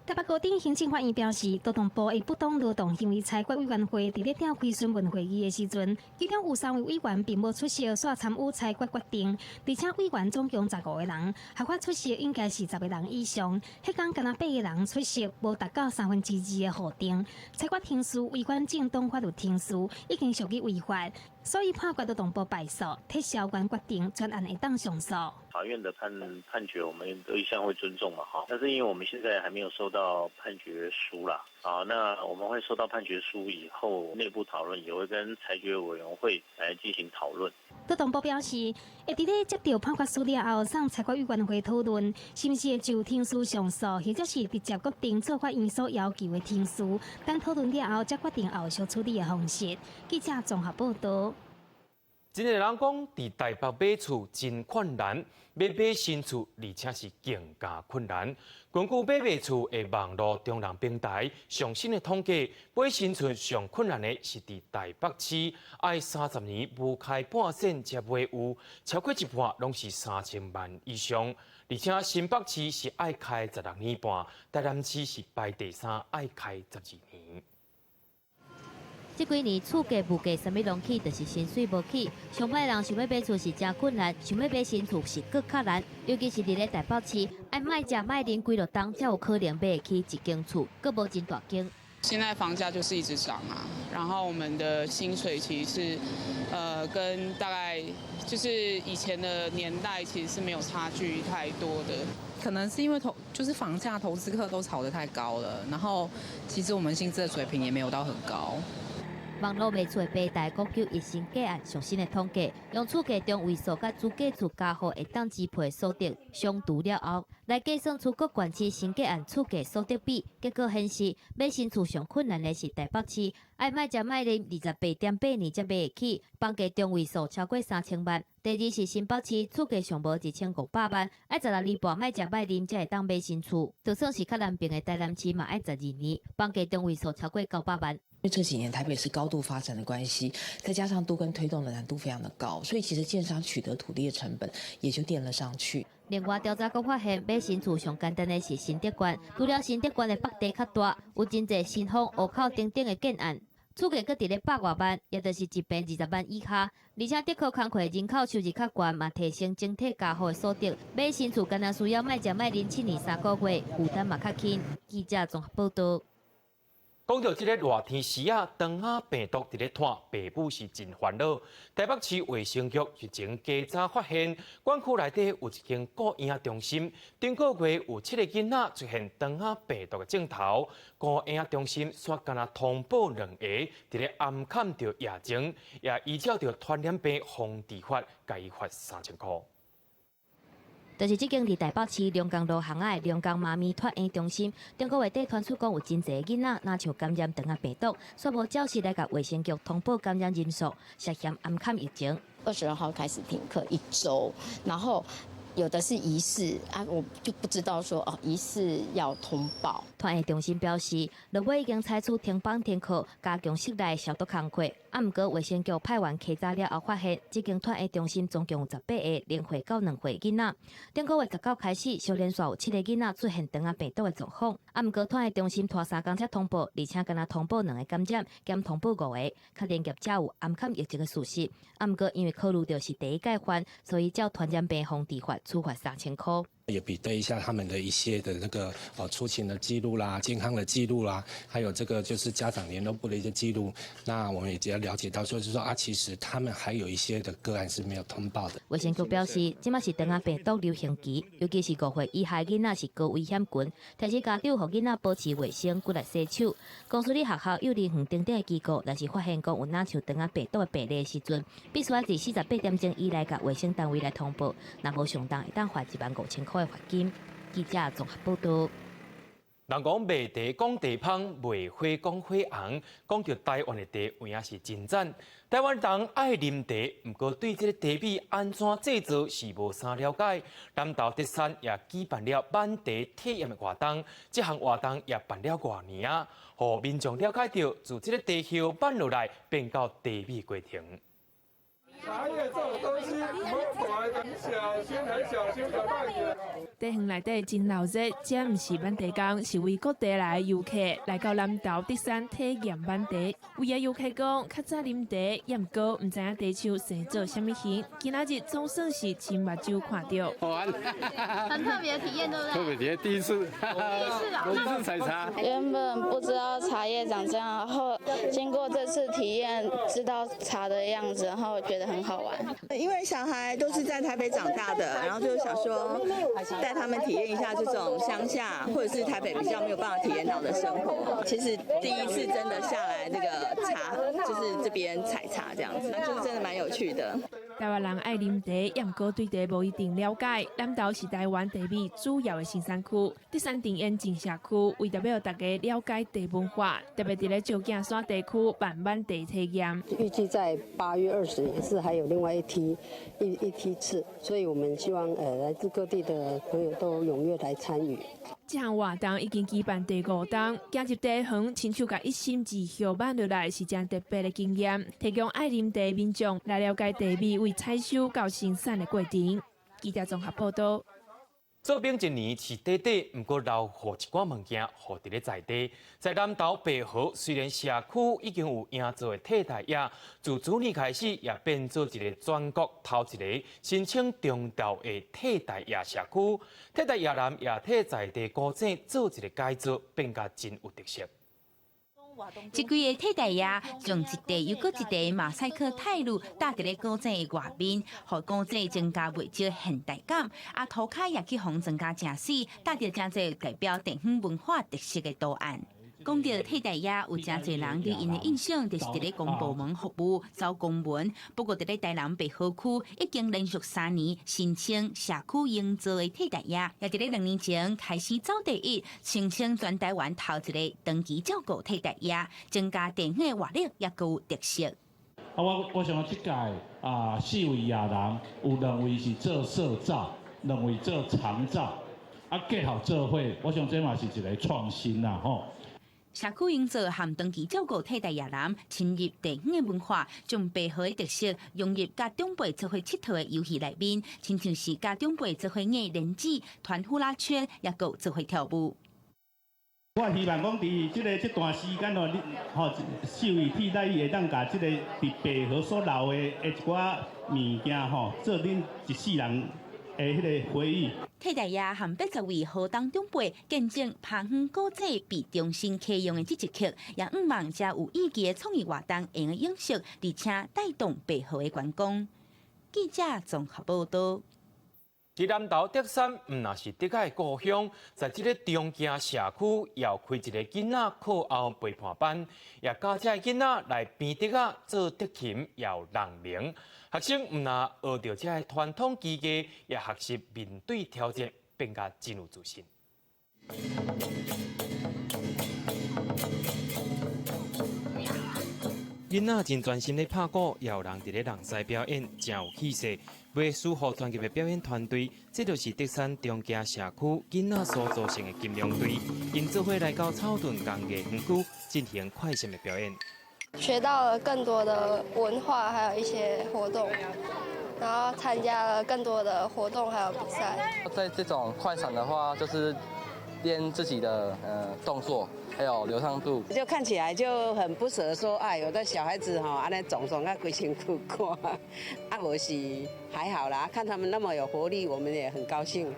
台北高等行政法院表示，勞動部的不當勞動行為裁決委員會佇咧召開詢問會議的時陣，其中有三位委員並無出席，煞參與裁決決定，而且委員總共15個人，合法出席應該是10個人以上。彼工干焦八個人出席，無達到2/3的法定。裁決程序違反正當法律程序，已經屬於違法，所以判決勞動部敗訴，撤銷原決定，全案會當上訴。法院的判決，我們都一向會尊重嘛，哈。但是因為我們現在還沒有收到判決書啦，啊，那我們會收到判決書以後，內部討論也會跟裁決委員會來進行討論。勞動部表示，會佇咧接到判決書了後，送裁決委員會討論，是毋是會就程序上訴，或者是直接決定做法院所要求的程序。等討論了後，才決定後續處理的方式。記者綜合報導。真濟人講，佇台北買厝真困難，欲買新厝，而且是更加困難。根據買賣厝的網路中人平台上新的統計，買新厝上困難的是佇台北市，愛30年無開半仙才買有，超過一半攏是3000萬以上。而且新北市是愛開16年半，台南市是排第三，愛開12年。這幾年厝價、物價啥物攏起，就是薪水無起。上擺人想欲買厝是誠困難，想欲買新厝是閣較難。尤其是佇咧台北市，愛莫食莫啉幾落冬，才有可能買會起一間厝，閣無真大間。現在房價就是一直漲啊，然後我們的薪水其實是，跟大概就是以前的年代其實是沒有差距太多的。可能是因為就是房價投資客都炒得太高了，然後其實我們薪資的水平也沒有到很高。網路賣厝的平台講究一新價案上新的統計，用厝價中位數佮主計厝加戶會當支配所得相除了後，來計算出各縣市新價案厝價所得比。結果顯示，買新厝上困難的是台北市，愛莫食莫啉28.8年才買會起，房價中位數超過3000萬。第二是新北市，厝價上無1500萬，愛16年半莫食莫啉才會當買新厝。就算是較南邊的台南市嘛，愛12年，房價中位數超過900萬。因為這幾年台北市高度發展的關係，再加上都更推動的難度非常的高，所以其實建商取得土地的成本也就墊了上去。另外調查閣發現，買新厝上簡單的是新竹縣，除了新竹縣的北地較大，有真濟新豐、湖口等等的建案，厝價閣佇咧百外萬，也就是一坪20萬以下。而且竹科工課人口收入較懸，嘛提升整體家戶的所得。買新厝敢若需要莫食莫啉7年3個月，負擔嘛較輕。記者綜合報道。講到這个熱天時啊，腸仔病毒佇咧湠，爸母是真煩惱。台北市衛生局日前稽查發現，管區內底有一間顧嬰中心，頂個月有七個囡仔出現腸仔病毒的症頭，顧嬰中心煞干焦通報兩个，佇咧掩崁著疫情，也依照著傳染病防治法，共伊罰3000箍。就是這間佇台北市龍江路巷仔的龍江媽咪託嬰中心，頂個月底傳出講有真濟囡仔若像感染腸仔病毒，煞無照時來共衛生局通報感染人數，涉嫌掩崁疫情。 22號開始停課一週，然後有的是疑似啊，我就不知道說哦，疑似要通報。託嬰中心表示，六月已經採取停班停課、加強室內消毒工作。啊，毋過衛生局派員稽查了後，發現這間託嬰中心總共有18個0歲到2歲囡仔。頂個月19開始，小連續有七個囡仔出現腸仔病毒的狀況。啊，毋過託嬰中心拖3工才通報，而且干焦通報兩個感染，兼通報五個，確認業者有掩崁疫情的事實。啊，毋過因為考慮著是第一屆犯，所以照傳染病防治法處罰3000箍。也比對一下他們的一些的那個出勤的記錄啦、健康的記錄啦，還有這個就是家長聯絡簿的一些記錄。那我們也只了解到，就是說啊，其實他們還有一些的個案是沒有通報的。衛生局表示，這馬是腸仔病毒流行期，尤其是5歲以下囡仔是高危險群，提醒家長予囡仔保持衛生，骨力洗手。公私立學校、幼兒園等等的機構，若是發現講有若像腸仔病毒的病例的時陣，必須愛佇48點鐘以內共衛生單位來通報，若無上重會當罰1萬5000箍的罰金。記者綜合報道。人講賣茶講茶芳，賣花講花紅，講著台灣的茶有影是真讚。台灣人愛啉茶，毋過對這个茶米按怎製作是無啥了解。南投德山也舉辦了挽茶體驗的活動，這項活動也辦了外年啊，予民眾了解著自這个茶葉挽落來變到茶米過程。茶葉這種東西，毋好很小心，很小心的慢點。茶園內底真鬧熱，這毋是挽茶工，是為各地來的遊客來到南投德山體驗挽茶。有的遊客講，較早啉茶，也毋過毋知影茶樹生做啥物形。今仔日總算是親目睭看著。很特別的體驗，對不對？特別體驗，第一次，第一次啊，第一次採茶。原本不知道茶葉長這樣，然後經過這次體驗，知道茶的樣子，然後我覺得很好玩。因為小孩都是在台北長大的，然後就想說帶他們體驗一下這種鄉下或者是台北比較沒有辦法體驗到的生活。其實第一次真的下來那個茶，就是這邊採茶這樣子，就是真的蠻有趣的。台灣人愛啉茶，也毋過對茶無一定了解。南投是台灣茶米主要的生產區，德山鎮延靖社區為著欲予大家了解茶文化，特別佇咧石鏡山地區辦慢茶體驗。預計在8月20也是還有另外一梯一梯次，所以我們希望來自各地的朋友都踴躍來參與。這項活動已經舉辦第五冬，行入茶園，親手共一心一葉挽落來，是誠特別的經驗，提供愛啉茶民眾來了解茶米為採收到生產的過程。記者綜合報道。做兵一年是短短，毋過留予一寡物件，予佇咧在地。在南投白河，雖然社區已經有營造的替代役，自去年開始也變做一個全國頭一个申請長照的替代役社區。替代役男也替在地古井做一个改造，變甲真有特色。這幾个替代役將一塊又閣一塊馬賽克泰魯搭佇咧古井的外面，予古井增加袂少現代感。啊，塗跤也去予增加誠媠，搭著誠濟代表地方文化特色的圖案。講著替代役，有誠濟人對𪜶的印象就是佇咧公部門服務走公文。不過佇咧台南白河區已經連續3年申請社區營造的替代役，也佇咧2年前開始走第一，申請全台灣頭一个長期照顧替代役，增加地方的活力，也閣有特色。啊，我想講這屆啊，四位藝人有兩位是做社照，兩位做長照，啊結合做伙，我想這嘛是一个創新啦，吼。社區營造和長期照顧替代役男，深入地方的文化，將白河的特色融入佮長輩做伙𨑨迌的遊戲內面，親像是佮長輩做伙捏蓮子、團呼啦圈，也閣做伙跳舞。我希望講，佇這个這段時間哦，你吼四位替代役會當共這个佇白河所留的一寡物件吼，做恁一世人的彼个回憶。替代役和80位河東長輩見證芳園古井被重新啟用的這一刻，也向望這有意義的創意活動會用永續，而且帶動白河的觀光。記者綜合報道。佇南投竹山，毋若是竹仔的故鄉，在這个中墘社區，也有開一个囡仔課後陪伴班，也教這个囡仔來編竹仔、做竹琴，也有人鈴。學生毋若學著這个傳統技藝，也學習面對挑戰，變甲真有自信。囡仔真專心咧拍鼓，也有人佇咧人西表演，誠有氣勢。袂輸予專業的表演團隊，這就是竹山中墘社區囡仔所組成的金龍隊，𪜶做伙來到草屯工藝園區進行快閃的表演。學到了更多的文化，還有一些活動，然後參加了更多的活動還有比賽。在這種快閃的話，就是練自己的動作，還有流暢度。就看起來就很不捨，說哎，有的小孩子吼，按呢總總啊規身軀汗，啊無是還好啦，看他們那麼有活力，我們也很高興，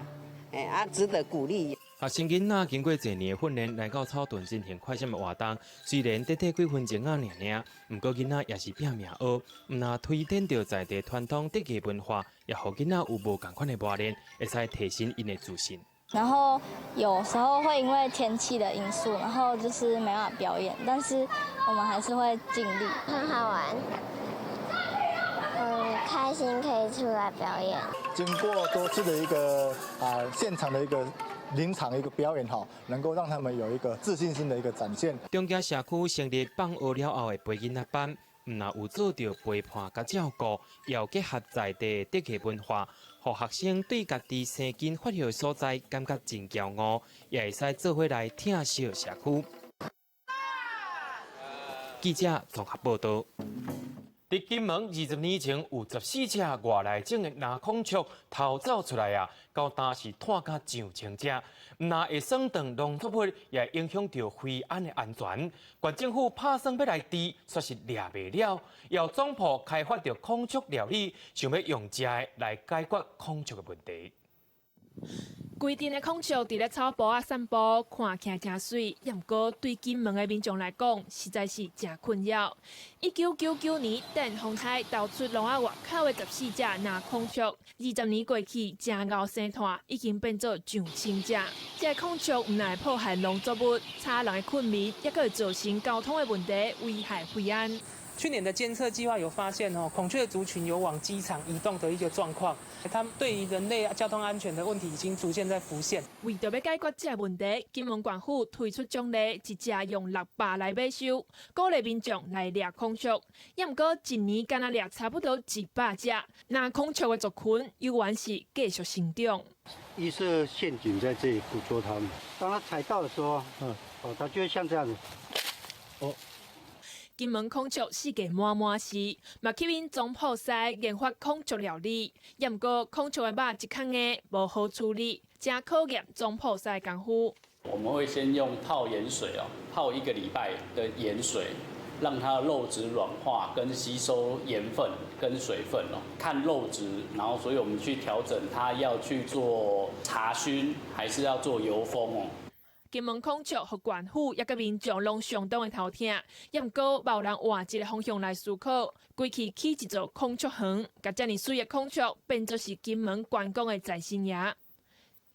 哎啊，值得鼓勵。學生囡仔經過濟年的訓練，來到草屯進行快閃的活動，雖然短短幾分鐘仔爾爾，毋過囡仔也是拼命學，毋若推展著在地傳統竹藝文化，也予囡仔有無仝款的磨練，會使提升𪜶的自信。然後有時候會因為天氣的因素，然後就是沒辦法表演，但是我們還是會盡力。很好玩，很開心可以出來表演。經過多次的一個現場的一個臨場一個表演哈，能夠讓他們有一個自信心的一個展現。中墘社區成立放學了後的陪囡仔班，毋若有做著陪伴佮照顧，也有結合在地的竹藝文化，予學生對家己生根發育的所在感覺真驕傲，也會使做伙來疼惜社區。記者綜合報道。佇金門20年前有14隻外來種的藍孔雀逃走出來啊，到今是湠甲上千隻，毋若會損斷農作物，也會影響著飛安的安全。縣政府拍算欲來治，卻是掠袂了。由總部開發著孔雀料理，想欲用食的來解決孔雀的問題。規陣的孔雀佇咧草埔仔散步，看起來誠媠，也毋過對金門的民眾來講，實在是誠困擾。1999年，電風颱投出籠仔外口的14隻藍孔雀，20年過去，誠𠢕生湠，已經變做上千隻。這个孔雀毋但會破壞農作物、吵人的睏眠，抑閣會造成交通的問題，危害飛安。去年的監測計劃有發現哦，孔雀族群有往機場移動的一個狀況，它對於人類交通安全的問題已經逐漸在浮現。為著欲解決這个問題，金門縣府推出獎勵，一隻用600來買收，鼓勵民眾來獵孔雀。也毋過一年干焦獵差不多100隻，那孔雀的族群猶原是繼續成長。一設陷阱在這裡捕捉它們，當它踩到的時候，哦，它就會像這樣子，哦。金門孔雀四界滿滿是，嘛吸引總鋪師研發孔雀料理。也毋過孔雀的肉一較硬，無好處理，誠考驗總鋪師的功夫。我們會先用泡鹽水哦，泡一個禮拜的鹽水，讓它肉質軟化跟吸收鹽分跟水分哦。看肉質，然後所以我們去調整它要去做茶燻，還是要做油封哦。金門孔雀予縣府抑佮民眾攏相當的頭痛，也毋過嘛有人換一个方向來思考，規氣起一座孔雀園，共遮爾媠的孔雀變做是金門觀光的財神爺。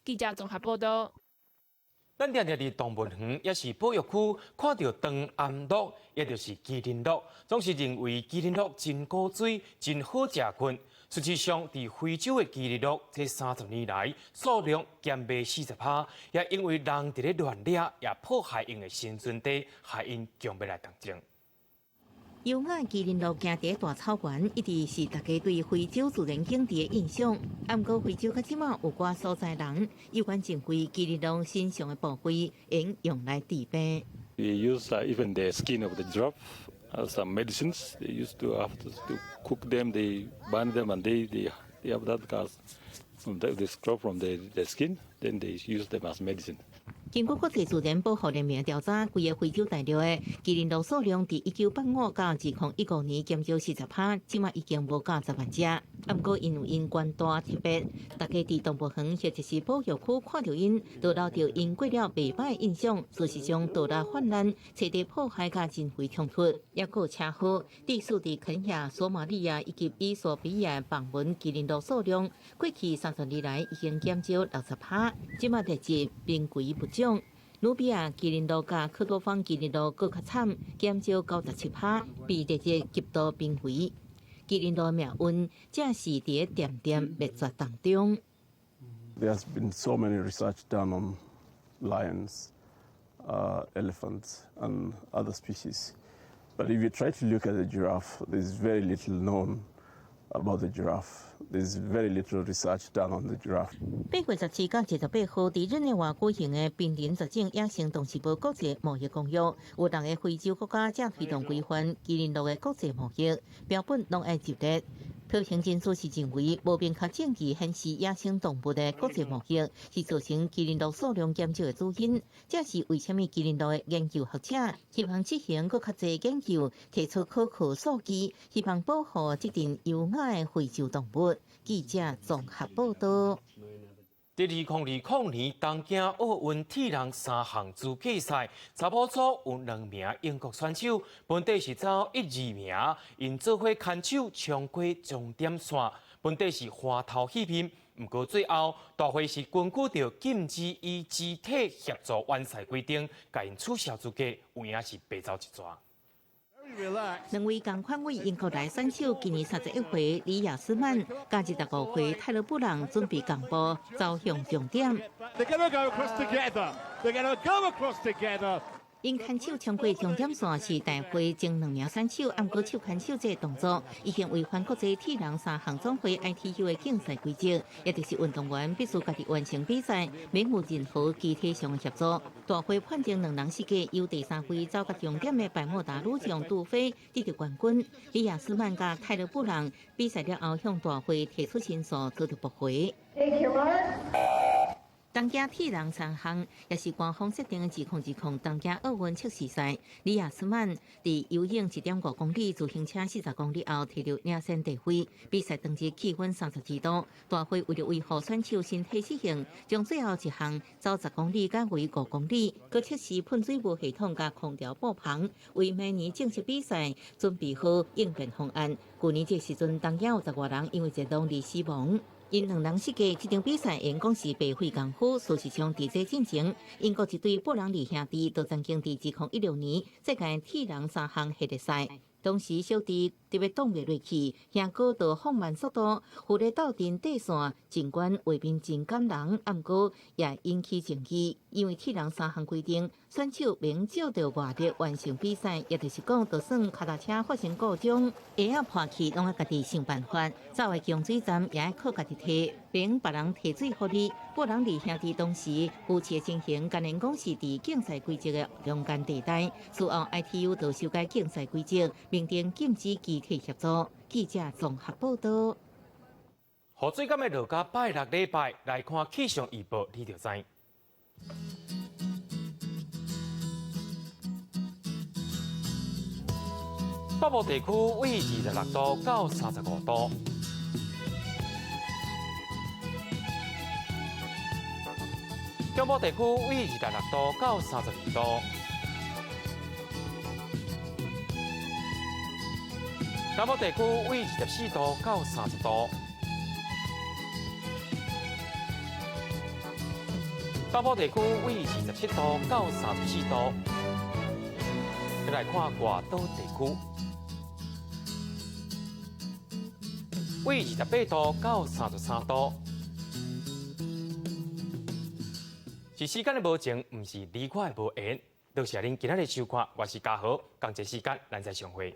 記者綜合報道。咱定定佇動物園，抑是保育區看著長頷鹿，也就是麒麟鹿，總是認為麒麟鹿真古錐、真好食睏。事實上，佇非洲的麒麟鹿，這30年來數量減袂40%，也因為人佇咧亂獵，也破壞𪜶的生存地，害𪜶強欲來絕種。優雅麒麟鹿行佇大草原，一直是大家對非洲自然景致的印象。啊，毋過非洲到這馬有寡所在人，猶原認為麒麟鹿身上的部位會用來治病。 They use even the skin of the giraffe as some medicines. They used to have to cook them, they burn them, and they have that gas from the scrub from the skin. Then they use them as medicine. 根據國際自然保護聯盟調查，規个非洲大陸的麒麟鹿數量，佇1985到2015年減少40%，這馬已經無夠10萬隻。啊，毋過因為𪜶懸大特別，大家佇動物園或者是保育區看著𪜶，都留著𪜶過了袂䆀印象。事實上，盜獵泛濫，棲地破壞佮人為衝突，抑閣有車禍。致使佇肯亞、索馬利亞以及衣索比亞傍聞麒麟鹿數量，過去30年來已經減少60%，這馬列入瀕危物種。努比亞麒麟鹿佮科多方麒麟鹿閣較慘，減少97%，被列入極度瀕危。麒麟鹿的命運正是佇漸漸滅絕當中。 There has been so many research done on lions, elephants, and other species. But if you try to look at the giraffe, there's very little known about the giraffe. There's very little research done on the giraffe. 8月17到28號，佇日內瓦舉行的瀕臨絕種野生動植物國際貿易公約，有六个非洲國家正推動規範麒麟鹿的國際貿易，標本攏愛入列。批評人士是認為，無明確證據顯示野生動物的國際貿易是造成麒麟鹿數量減少的主因。這是為啥物麒麟鹿的研究學者希望執行閣較濟研究，提出可靠數據，希望保護這陣優雅的非洲動物。記者綜合報道。佇2020年東京奧運鐵人三項資格賽，查某組有兩名英國選手，分別是走一、二名，𪜶做伙牽手衝過終點線，分別是歡頭戲面。毋過最後大會是根據著禁止以肢體協助完賽規定，共𪜶取消資格，有影是白走一逝。兩位仝款位英國來選手，今年31歲李亞斯曼，佮25歲泰勒布朗準備共步走向終點。 They're gonna go across together. They're gonna go across together. 𪜶牽手衝過終點線是大會前兩名選手，毋過手牽手這个動作已經違反國際鐵人三項總會 ITU 的競賽規則，也就是運動員必須家己完成比賽，免有任何肢體上的協助。大會判定兩人失格，由第三位走到終點的百慕達女將杜菲得著冠軍。李亞斯曼佮泰勒布朗比賽了後向大會提出申訴，遭著駁回。東京鐵人三項也是官方設定的2020東京奧運測試賽。李亞斯曼佇游泳1.5公里、自行車40公里後，摕著領先地位。比賽當日氣溫32度，大會為著維護選手身體適應，將最後一項走10公里改為5公里，閣測試噴水霧系統佮空調布棚，為明年正式比賽準備好應變方案。舊年這時陣，東京有10外人因為熱浪而死亡。𪜶兩人失格，這場比賽會講是白費功夫。事實上，佇這進前，英國一對布朗利兄弟都曾經佇2016年世界鐵人三項系列賽，當時小弟特別擋袂落去，兄哥就放慢速度，赴咧鬥陣底線，儘管畫面真感人，毋過也引起爭議，因為鐵人三項規定，選手免借著外力完成比賽，也就是講，就算跤踏車發生故障，鞋仔破去，攏愛家己想辦法，走來供水站也愛靠家己提，免別人提水予你。布朗利兄弟當時夫妻的情形，敢若講是佇競賽規則的中間地帶。事後 ITU 就修改競賽規則，明定禁止肢體協助。記者綜合報道。雨水敢會落到拜六禮拜，來看氣象預報，你就知。北部地區為26度到35度。中部地區為26度到32度。南部地區為24度到30度。北部地區為27度到34度。來看外島地區，為28度到33度。是時間的無情，毋是你我的無緣。多謝恁今仔日收看，我是家豪，仝一時間，咱再相會。